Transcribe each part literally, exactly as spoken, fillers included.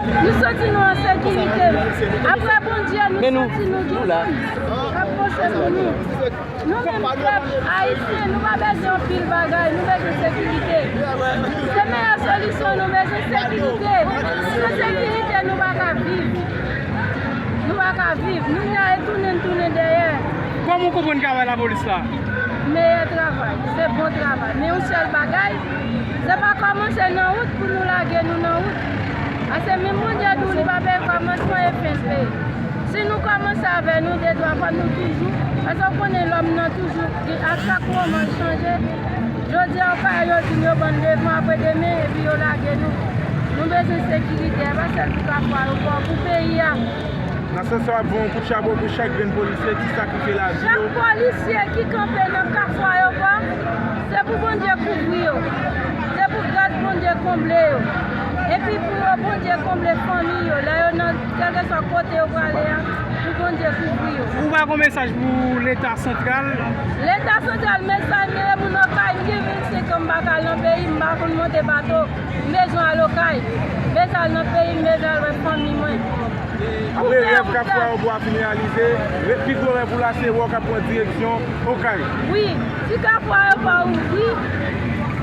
Nou santi nou an sekirite. Apre Bondye, nou santi nou gen moun k ap panse pou nou. Nou menm pèp ayisyen, nou pa bezwen anpil bagay, nou bezwen sekirite. Se meyè solisyon, nou bezwen sekirite. San sekirite, nou pa ka viv. Nou pa ka viv. Nou la e tounen, tounen dèyè. Kòman w konprann travay lapolis la? Meyè travay, se bon travay. Men yon sèl bagay, se pa kòmanse nan wout pou nou lage nou nan wout. Paske menm Bondye di w li pa peye kòmansman e fen l peye. Si nou kòmanse avè nou de twa fwa, nou toujou, paske w konnen lòm nan toujou, a chak moman l chanje. Jodi a, w ka yo di m yo ban n devan, apre demen, epi yo lage nou. Nou bezwen sekirite, e pa sèl pou Kafou Ayewopò, pou peyi a. Nan sans sa, w ap voye yon kout chapo pou chak grenn polisye ki sakrifye lavi yo. Chak polisye ki kanpe nan Kafou Ayewopò, se pou Bondye kouvri yo. Se pou gras Bondye konble yo. Epi pou yo, Bondye konble fanmi yo. Lè yo nan kèlkeswa kote yo prale a, pou Bondye kouvri yo. Ou pa gon mesaj pou Leta santral? Leta santral, mesaj m ye moun Okay, m gen vennsenk an, m pa ka al nan peyi m, m pa konn monte bato. M bezwen al Okay. M bezwen al nan peyi m, m bezwen al wè fanmi mwen. Apre rèv Kafou Ayewopò a fin reyalize, pi gwo rèv ou la se wè w k ap pran direksyon Okay. Wi, si Kafou Ayewopò ouvri,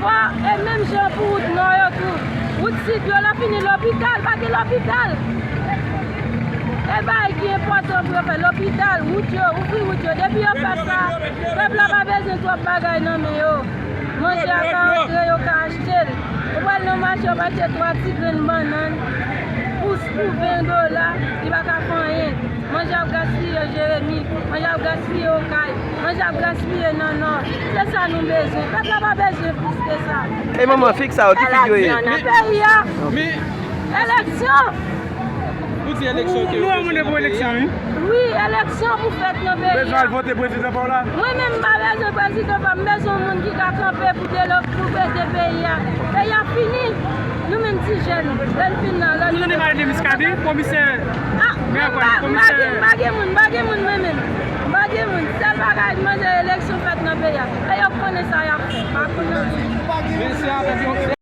fò, e menm jan pou wout nò yo tou. Wout sid yo, lè fini lopital, pa gen lopital. E bagay ki enpòtan pou yo fè, lopital, wout yo, ouvri wout yo. Depi yo fè sa, pèp la pa bezwen twòp bagay nan men yo. Manje a ka antre, yo ka achte l. Ou pral nan mache, w achte twa ti grenn bannann pou, pou ven dola, li pa ka fè anyen. Manje ap gaspiye Jeremi, manje ap gaspiye Okay, manje ap gaspiye nan Nò. Se sa nou bezwen. Pèp la pa bezwen plis ke sa. E manman, fig sa yo, ki fig yo ye? Nan peyi a. Eleksyon. Ou di eleksyon ke yo bezwen nan peyi a? Wi, eleksyon pou fèt nan peyi a. Bezwen al vote prezidan pa w la? Mwen menm, m pa bezwen prezidan pa m, m bezwen yon moun ki ka kanpe pou de lòt, pou ede peyi a. Peyi a fini. Nou menm ti jèn, lè n fin nan lòt. Ou tande pale de Miskaden, komisè? Ah, m pa gen, m pa gen moun, m pa gen moun mwen menm. M pa gen moun. Sèl bagay, m mande eleksyon fèt nan peyi a. E yo konnen sa y ap fè. Pa konnen. Men se avèk yon